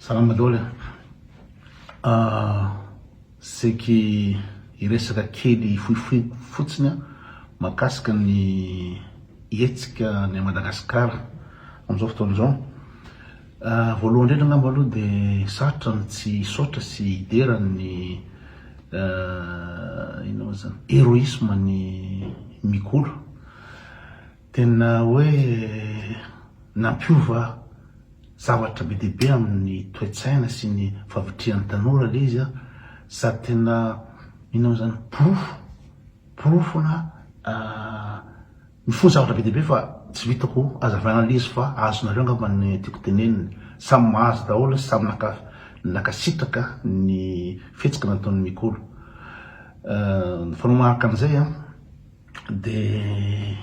Salama daholo e. Saiky hiresaka kely fohifohy fotsiny aho mahakasika ny hetsika any Madagasikara amin'izao fotoana izao. Voalohany indrindra angamba aloha dia sarotra ny tsy hisaotra sy hidera ny inona moa izany héroïsme ny Mikolo. Tena hoe nampiova zavatra be dia be amin'ny toe-tsaina sy ny fahavitrihan'ny tanora ilay izy an, sady tena inona moa izany porofo, porofona mifono zavatra be dia be fa tsy vitako hazavaina ilay izy fa azonareo angamba ny tiako tenenina, samy mahazo daholo sy samy naka nankasitraka ny fihetsika nataon'i Mikolo. Fa ny manaraka an'izay an, dia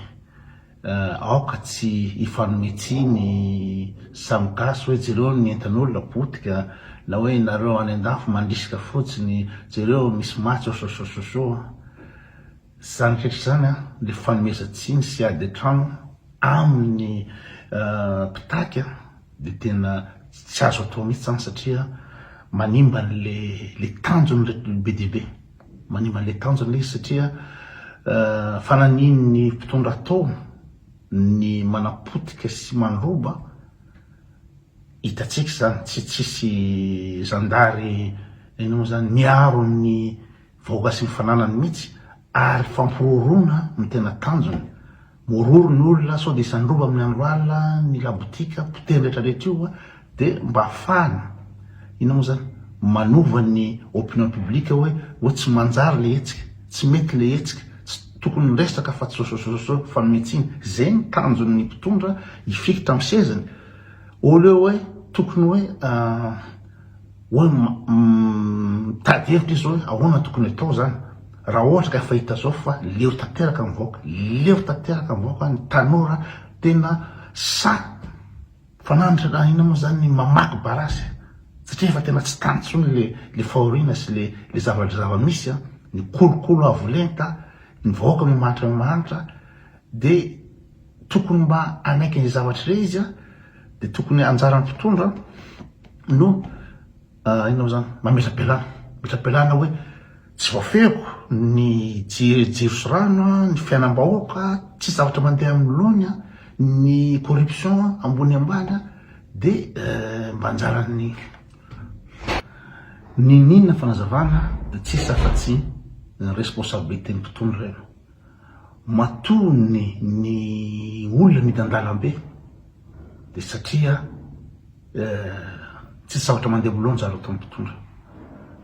aoka tsy hifanome tsiny samy gasy hoe jereo ny entan'olona potika na hoe nareo any andafy mandrisika fotsiny jereo misy maty sososososo zany rehetra zany an le fanomezan-tsiny sy ady an-trano amin'ny mpitaky an de tena tsy azo atao mihitsy zany satria manimba an'le le tanjon'ireto be dia be. Manimba an'ilay tanjona ilay izy satria fananian'ny mpitondra atao ny manapotika sy mandroba, hitantsika izany, tsy tsisy zandary inona moa izany miaro ny vahoaka sy ny fananany mihitsy ary fampiroroana no tena tanjony. Mororo ny olona sao dia hisandroba amin'ny andro alina ny labotika potehiny rehetra rehetra io dia mba afahana inona moa zany manova ny opinion publique hoe hoe tsy manjary le hetsika, tsy mety le hetsika, tsy tokony miresaka fa tsy zao fanome tsiny. Zay ny tanjon'ny mpitondra hifikitra amin'ny sezany au lieu hoe tokony hoe Hoe mitady hevitra izy hoe ahoana tokony atao zany raha ohatra ka efa hita zao fa leo tanteraka ny vahoaka, leo tanteraka ny vahoaka, ny tanora tena sahy fananatra raha inona moa zany mamaky barazy satria efa tena tsy tany intsony le le fahoriana sy le le zavatra zava-misy an, ny kolokolo avo lenta, ny vahoaka miha-mahantra miha-mahantra de tokony mba hanaiky an'izay zavatra irey izy an, de tokony anjaran'ny mpitondra no inona moa zany mametra-pialana, mametra-pialana hoe tsy voafehiko ny jiro sy rano an, ny fiainam-bahoaka, tsisy zavatra mandeha amin'ny laoniny an, ny corruption ambony ambany an, de mba anjaran'ny N'inon'inona fanazavana dia tsisy afa-tsy ny responsabilité-n'ny mpitondra io. Matoa ny ny olona mihidy an-dalambe dia satria tsisy zavatra mandeha voalohany zary ataon'ny mpitondra.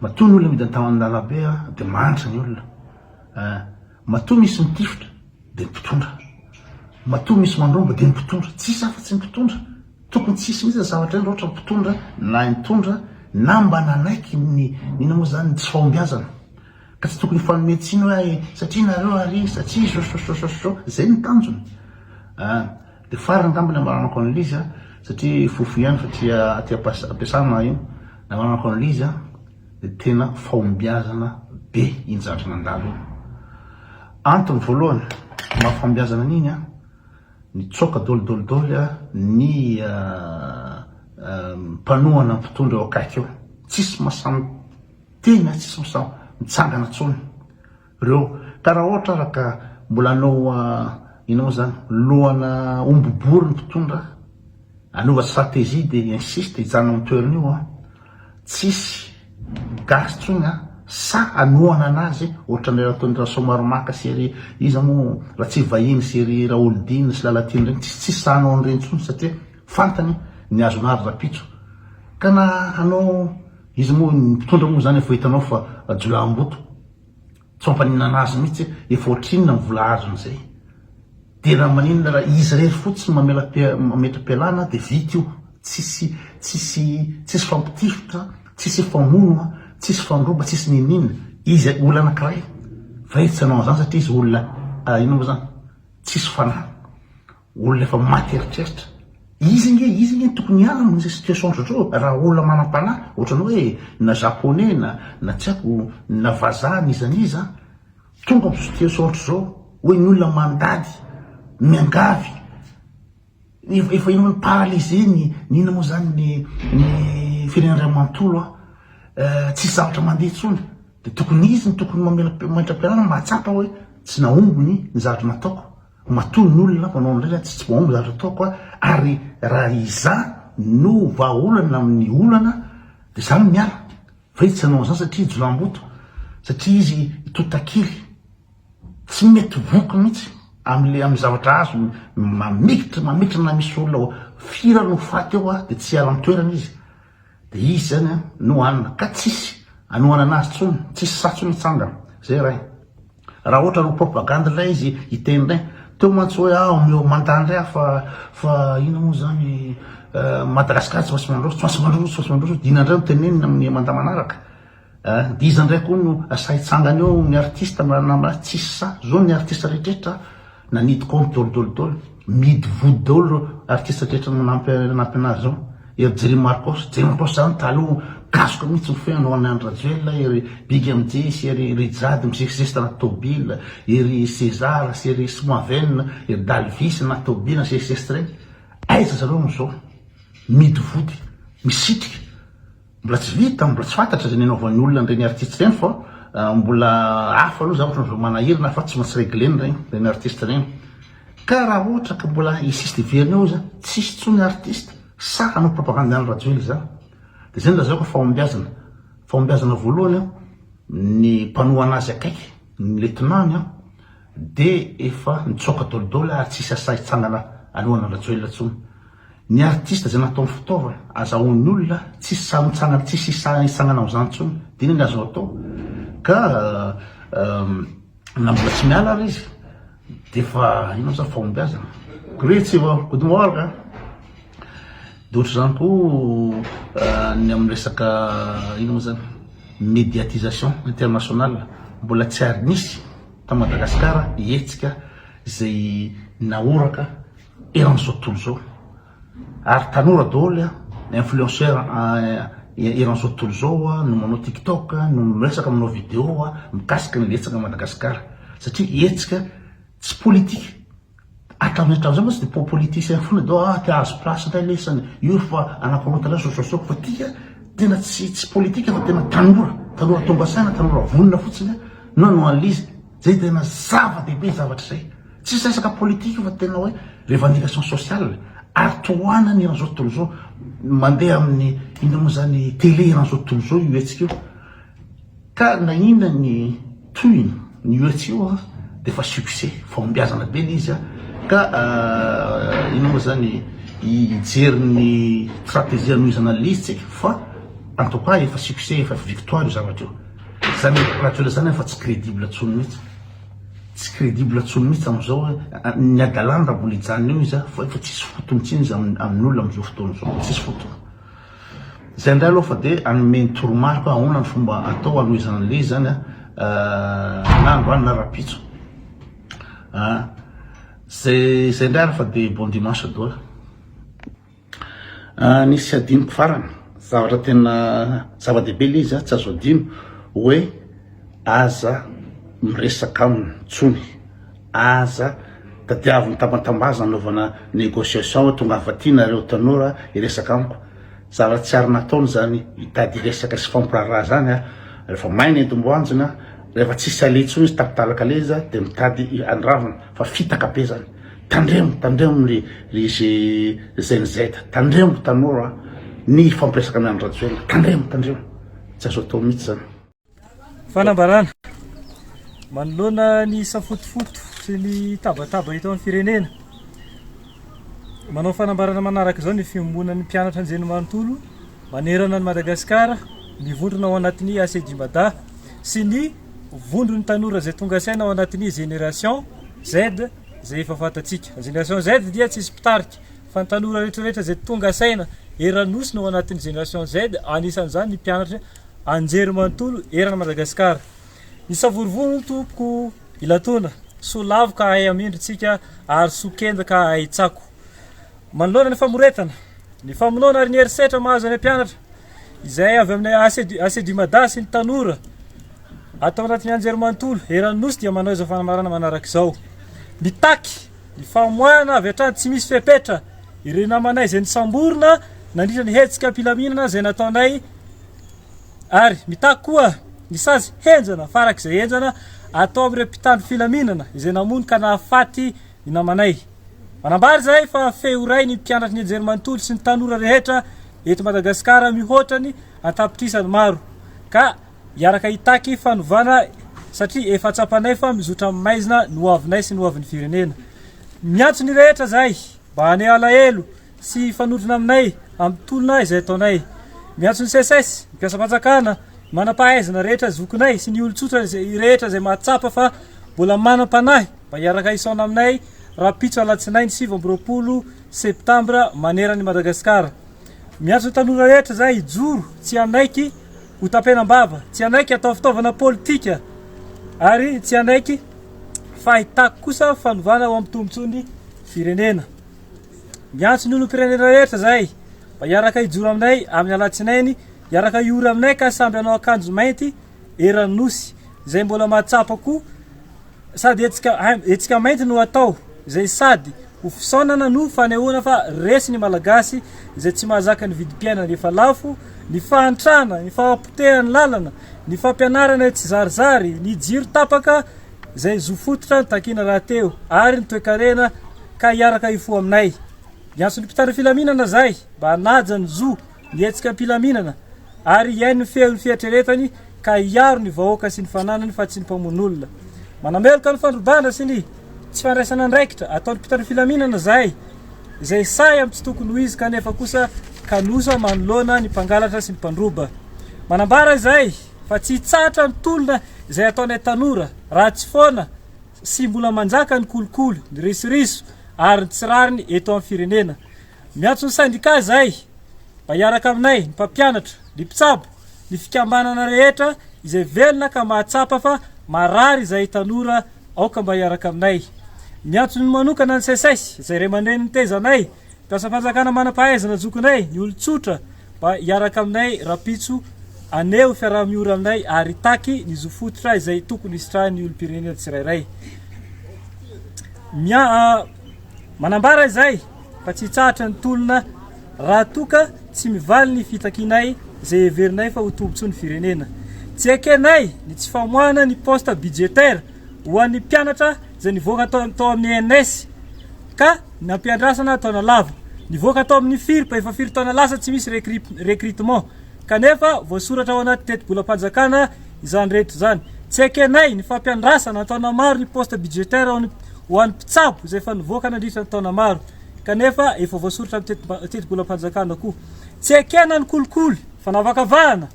Matoa ny olona mihidy an-dalambe dia mahantra ny olona. Matoa misy mitifitra dia ny mpitondra. Matoa misy mandromba dia ny mpitondra. Tsisy afa-tsy ny mpitondra. Tokony tsy hisy mihitsy ny zavatra iny raha ohatra ny mpitondra na nitondra na mba nanaiky ny inona moa zany ny tsy fahombiazana. Ka tsy tokony hifanome tsiny hoe ay satria nareo ary satria zao zao zao zao zao. Zay ny tanjona. Ah, dia farany angamba ny amaranako an'ilay izy ah, satria fohifohy ihany fa aty aty am-piasana io. Ny amaranako an'ilay izy ah, dia tena fahombiazana be iny zavatra nandalo iny. Antony voalohany maha fahombiazana an'iny ah, Nitsoaka dolidoly ny mpanohana mpitondra eo akaiky eo. Tsisy mahasahy miteny, tsisy mahasahy mitsangana intsony reo. Ka raha ohatra ara ka mbola hanao inona moa zany, lohana omby bory ny mpitondra, hanova stratégie dia insiste hijanona amin'ny toerana io an. Tsisy gasy tsony an sa hanohana anazy ohatran'ilay nataon'i Rasoamaromaka sy ry iza moa Ratsivahiny sy ry Raholidina sy Lalatiana ireny tsisy tsisy sahy hanao an'ireny tsony satria fantany ny azon'ary rapitso ka na hanao izy moa ny mpitondra moa zany efa hitanao fa jiolahimboto tsy mampaninona anazy mihitsy efa ohatrinona ny vola azony zay Dia raha maninona raha izy irery fotsiny mamela mametra-pialana dia vita io, tsisy tsisy tsisy fampitifitra, tsisy famono, tsisy fandroba, tsisy n'inon'inona, izy olona anakiray fa izy tsy hanao an'izany satria izy olona inona moa zany tsisy fanahy, olona efa maty eritreritra, izy ange izy ange no tokony hiala amin'izay situation ohatr'izao raha olona manam-panahy ohatran'ny hoe na japonais na na tsy haiko na vazaha n'iza n'iza. Tonga am situation ohatr'izao hoe ny olona mandady, miangavy, efa efa inona moa paralysé ny ny inona moa zany ny ny. firenena iray manontolo an, tsisy zavatra mandeha intsony, dia tokony izy no tokony mamela mametra-pialana mahatsapa hoe tsy nahomby ny ny zavatra nataoko, matoa ny olona manao an'ireny tsy tsy mahomby zavatra ataoko an, ary raha izaho no vahaolana amin'ny olana dia izaho no miala, fa izy tsy hanao an'izany satria jiolahimboto, satria izy tontakely. Tsy mety voky mihitsy amle amin'ny zavatra azony, mamikitra mamikitra na misy olona firy ary no faty eo de tsy hiala amin'ny toerana izy, de izy zany an no hanina ka tsisy hanohana anazy tsony, tsisy sahy tsony hitsangana, zay ray. Raha ohatra hanao propagande ndray izy hiteny ndray, teo mantsy hoe ah omeo mandat ndray aho fa fa inona moa zany Madagascar tsy maintsy mandroso, tsy maintsy mandroso, tsy maintsy mandroso, de inona ndray no tenenina amin'ny mandat manaraka. Eh, dia iza ndray koa no sahy hitsangana eo ny artiste namana tsisy sahy, zao ny artiste rehetrretra nanidy compte daholo daholo daholo, mihidy vody daholo reo artiste rehetra nanampy nanampy anazy zao, ery Jerry Marcos, Jerry Marcos zany taloha kasoka mihitsy ny feo anao an'i Andry Rajoelina, ery Big MJ sy ery Rijade mizesizesy tanaty tôbila, ery César sy ery Smaven, ery Dalvis anaty tôbila nisesisesy reny, aiza zareo amizao, mihidy vody, misitrika. Mbola tsy vita, mbola tsy fantatra izay nanaovan'ny olona an'ireny artiste ireny fa mbola hafa aloha zavatra no manahirana fa tsy maintsy reglena ireny, ireny artiste ireny. Ka raha ohatra ka mbola insiste hiverina eo izy, tsisy intsony artiste sahy hanao propagande an'i Rajoelina izany. Dia izay no lazaiko fa fahombiazana. Fahombiazana voalohany an, ny mpanohana azy akaiky, ny lieutenant-ny an, dia efa nitsoaka daholo daholo ary tsisy sahy hitsangana hanohana an-dRajoelina intsony. Ny artiste izay natao fitaovana azahoan'ny olona tsisy sahy mitsangana tsisy sahy hitsangana amin'izany intsony dia inona ny azo atao ka na mbola tsy miala ary izy dia efa inona moa zany fahombiazana Grüezi guten Morgen dia ohatr'izany koa ny amin'ny resaka inona moa zany médiatisation internationale mbola tsy ary nisy tao Madagasikara hetsika izay nahoraka eran'izao tontolo izao ary tanora daholo a, influenceur eran'izao tontolo izao no manao tiktok no miresaka manao video mikasika ny hetsika Madagascar satria hetsika tsy politika hatramin'izay hatramin'izay mantsy dia politicien foana dao ah te hahazo place indray lesany io fa anakorontana sososoko fa tia tena tsy tsy politika fa tena tanora tanora tonga saina tanora vonona fotsiny no hanao an'ilay Zay tena zava-dehibe zavatra zay. Tsisy resaka politique fa tena hoe revendication sociale ary tohanany eran'izao tontolo izao. Mandeha amin'ny inona moa zany télé eran'izao tontolo izao io hetsika io. Ka na inona ny tohiny ny io hetsika io dia efa succès, fahombiazana be le izy a. Ka inona moa zany hijery ny stratégie hanohizana an'ilay izy tsika fa en tout cas efa succès, efa victoire io zavatra io. Zany Rajoelina zany efa tsy crédible tsony mihitsy. Tsy crédible tsony mihitsy amizao hoe ny hadalany raha mbola hijanona eo izy fa efa tsisy fotony tsony izy amin'olona amizao fotoana izao. Tsisy fotony. Zay indray aloha fa dia hanome ny toromarika hoe ahoana ny fomba atao hanohizana an'ilay izy zany na androany na rahampitso. Zay zay indray ary fa dia bon dimanche daholo. Nisy hadinoko farany, zavatra tena zava-dehibe ilay izy tsy azo adino hoe aza miresaka aminy intsony, aza tadiaviny tambatambazana anaovana négociation hoe tongava aty nareo tanora hiresaka amiko, zavatra tsy ary nataony izany hitady hiresaka sy hifampiraharaha izany an, rehefa may ny endim-boanjony an, rehefa tsisy aleha intsony izy tapitalaka aleha izy dia mitady handravona fa fitaka be izany. Tandremo, tandremo ry ry Gen Z, tandremo tanora ny hifampiresaka amin'i Andry Rajoelina, tandremo, tandremo, tsy azo atao mihitsy zany. Fanambarana, manoloana ny safotofoto sy ny tabataba eto amin'ny firenena, manao fanambarana manaraka izao ny fiombonan'ny mpianatra anjerimanontolo manerana an'i Madagasikara mivondrona ao anatin'ny ACDIMADA sy ny vondron'ny tanora izay tonga saina ao anatin'ny Génération Z izay efa fantatsika. Ny Génération Z dia tsisy mpitarika fa ny tanora rehetra rehetra izay tonga saina eran'ny Nosy no ao anatin'ny Génération Z, anisan'izany ny mpianatra anjerimanontolo eran'i Madagasikara. Ny savorovoro no tompoko ilantoana, soa lavo ka hahay hamindra tsika ary soa kenda ka hahay hitsako. Manoloana ny famoretana, ny famonoana ary ny herisetra mahazo any mpianatra izay avy amin'ny ACDUMADA sy ny tanora ato anatin'ny anjerimanontolo eran'ny Nosy dia manao izao fanambarana manaraka izao. Mitaky ny famoahana avy hatrany tsy misy fepetra ireo namanay izay nosamborina nandritra ny hetsika am-pilaminana izay nataonay ary mitaky koa ny sazy henjana farak'izay henjana atao amin'ireo mpitandro filaminana izay namono ka nahafaty ny namanay. Manambara izahay fa feo iray ny mpianatry ny anjerimanontolo sy ny tanora rehetra eto Madagasikara mihoatra ny an-tapitrisany maro ka hiaraka hitaky fanovana satria efa tsapanay fa mizotra amin'ny maizina ny hoavinay sy ny hoavin'ny firenena. Miantso ny rehetra izahay mba haneho alahelo sy hifanotrona aminay amin'ny tolona izay ataonay. Miantso ny SECES, ny mpiasam-panjakana, ny manam-pahaizana rehetra zokinay sy ny olon-tsotra rehetra izay mahatsapa fa mbola manam-panahy mba hiaraka hisaona aminay rahampitso alatsinainy 29 septambra manerana an'i Madagasikara. Miantso ny tanora rehetra izahay hijoro tsy hanaiky ho tapenam-bava, tsy hanaiky hatao fitaovana politika ary tsy hanaiky fa hitaky kosa fanovana ho amin'ny tombontsoan'ny firenena. Miantso ny olom-pirenena rehetra izahay mba hiaraka hijoro aminay amin'ny alatsinainy, hiaraka hiory aminay ka samby hanao akanjo mainty eran'ny Nosy, izay mbola mahatsapa koa sady hetsika hetsika mainty no atao, izay sady ho fisaonana no fanehoana fa resy ny Malagasy izay tsy mahazaka ny vidim-piainana efa lafo, ny fahantrana, ny fahapotehan'ny lalana, ny fampianarana tsizarizary, ny jiro tapaka izay zo fototra takiana rahateo ary ny toekarena ka hiaraka hifoha aminay. Miantso ny mpitandro filaminana izahay mba hanaja ny zo ny hetsika am-pilaminana ary hihaino ny feon'ny fieritreretany ka hiaro ny vahoaka sy ny fananany fa tsy ny mpamono olona. Manameloka ny fandrobana sy ny tsy fandraisana andraikitra ataon'ny mpitandro filaminana izahay izay sahy amin'ny tsy tokony ho izy kanefa kosa kanosa manoloana ny mpangalatra sy ny mpandroba. Manambara izahay fa tsy hitsahatra ny tolona izay ataonay tanora raha tsy foana sy mbola manjaka ny kolikoly, ny risoriso ary ny tsy rariny eto amin'ny firenena. Miantso ny sendika izahay mba hiaraka aminay, ny mpampianatra, ny mpitsabo, ny fikambanana rehetra izay velona ka mahatsapa fa marary izahay tanora aoka mba hiaraka aminay. Miantso ny manokana ny SECES izay ray aman-dreny nitaiza anay, mpiasam-panjakana manam-pahaizana zokinay, ny olon-tsotra mba hiaraka aminay rahampitso haneho fiaraha-miory aminay ary hitaky ny zo fototra izay tokony hisitrahan'ny olom-pirenena tsirairay. Mia manambara izay fa tsy hitsahatra ny tolona raha toa ka tsy mivaly ny fitakianay izay heverinay fa ho tombontsoa ny firenena. Tsy ekenay ny tsy famoahana ny poste budgétaire ho an'ny mpianatra izay nivoaka tao amin'ny ENS ka nampiandrasana taona lava. Nivoaka tao amin'ny FIRP efa firy taona lasa tsy misy recrutement kanefa voasoratra ao anaty tetibolam-panjakana izany rehetra izany. Tsy ekenay ny fampiandrasana an-taona maro ny poste budgétaire ho an'ny mpitsabo izay efa nivoaka nandritra ny taona maro kanefa efa voasoratra amin'ny tetibolam-panjakana koa. Tsy ekena ny kolikoly, fanavakavahana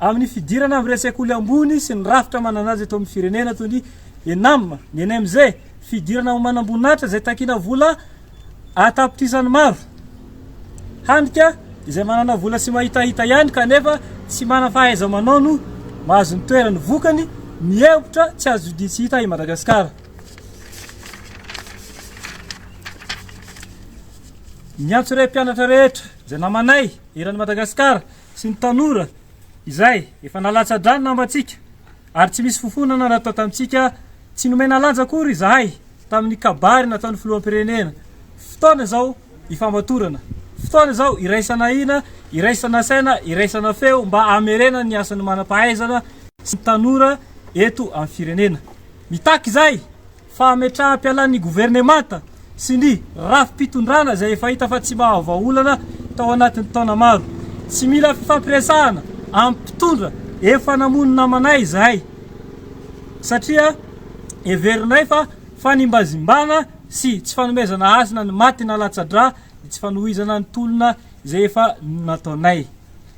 amin'ny fidirana amin'ireo sekoly ambony sy ny rafitra manana azy eto amin'ny firenena toy ny ENAM, ny NMG, fidirana ho manamboninahitra izay takiana vola an-tapitrisany maro. Hany ka izay manana vola sy mahitahita ihany kanefa tsy manana fahaiza-manao no mahazo ny toerany. Vokany, mihemotra tsy azo odian-tsy hita i Madagasikara. Miantso ireo mpianatra rehetra izay namanay eran'i Madagasikara sy ny tanora izay efa nalatsa-drà ny namantsika ary tsy misy fofonana natao tamintsika, tsy nomena lanja akory izahay tamin'ny kabary nataon'ny filoham-pirenena. Fotoana izao ifamatorana. Fotoana izao iraisana hina, iraisana saina, iraisana feo mba hamerenana ny asan'ny manam-pahaizana sy ny tanora eto amin'ny firenena. Mitaky izahay fametraham-pialan'ny governemanta sy ny rafi-pitondrana izay efa hita fa tsy mahavaha olana tao anatin'ny taona maro. Tsy mila fifampiresahana amin'ny mpitondra efa namono namanay izahay satria heverinay fa fanimbazimbana sy tsy fanomezana hasina ny maty nalatsa-drà ny tsy fanohizana ny tolona izay efa nataonay.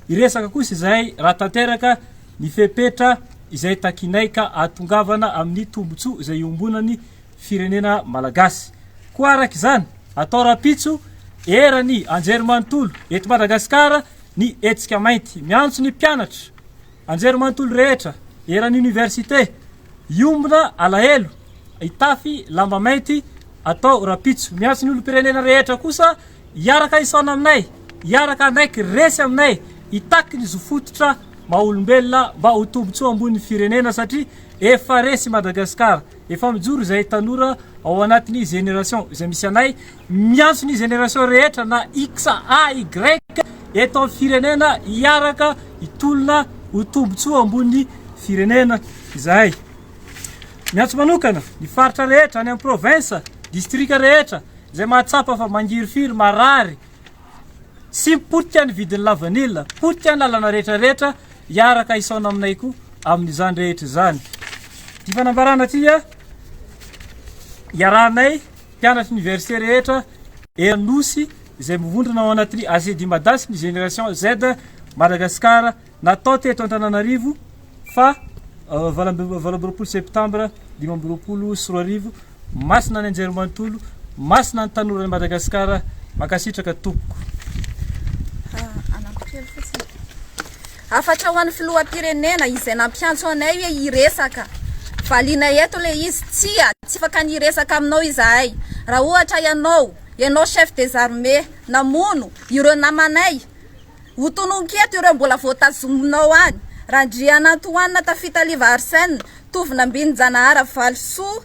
Hiresaka kosa izahay raha tanteraka ny fepetra izay takinay ka ahatongavana amin'ny tombotsoa izay iombonan'ny firenena malagasy. Koa araka izany, atao rahampitso eran'ny anjerimanontolo eto Madagasikara ny hetsika mainty. Miantso ny mpianatra anjerimanontolo rehetra eran'ny université hiombona alahelo, hitafy lamba mainty atao rahampitso. Miantso ny olom-pirenena rehetra kosa hiaraka hisaona aminay, hiaraka hanaiky resy aminay, hitaky ny zo fototra maha olombelona mba ho tombotsoa ambonin'ny firenena satria efa resy i Madagasikara, efa mijoro izahay tanora ao anatin'ny génération izay misy anay, miantso ny génération rehetra na X, A, Y. eto amin'ny firenena hiaraka hitolona ho tombontsoa ambonin'ny firenena izahay. Miantso manokana ny faritra rehetra any amin'ny province, distrika rehetra izay mahatsapa fa mangirifiry, marary sy potika ny vidin'ny lavanila, potika ny lalana rehetra rehetra hiaraka hisaona aminay koa amin'izany rehetra izany. Ity fanambarana ity iarahanay mpianatry ny université rehetra eran'ny Nosy izay mivondrona ao anatin'ny ACD Mada sy ny Génération Z Madagascar natao teto Antananarivo fa 28 septambra 2025 Masina ny Anjerimanontolo, masina ny tanoran'i Madagasikara, mankasitraka tompoko. Anampy kely fotsiny. Hafatra ho an'ny filoham-pirenena izay nampiantso anay hoe hiresaka. Valiana eto ilay izy, tsia, tsy afaka ny hiresaka aminao izahay. Raha ohatra ianao, ianao chef des armées, namono ireo namanay, Ho tononiko eto ireo mbola voatazominao any, Randrianantoanina Tafitaliva Arsène, Tovonambinin-janahara Valisoa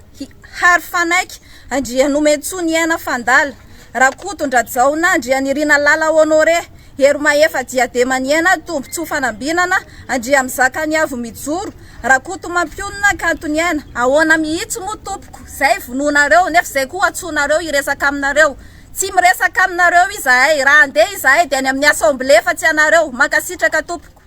Hary Fanaiky, Andrianomentsoa Niaina Fandala, Rakotondrajaona Andrianirina Lala Honoré, Herimahefa Diadema Niaina Tombontsoa Fanambinana, Andriamizakaniavo Mijoro, Rakotomampionona Kanto Niaina. Ahoana mihitsy moa tompoko, zay vonoinareo nefa zay koa antsoinareo hiresaka aminareo. Tsy miresaka aminareo izahay, raha handeha izahay dia any amin'ny assemblée fa tsy anareo. Mankasitraka tompoko.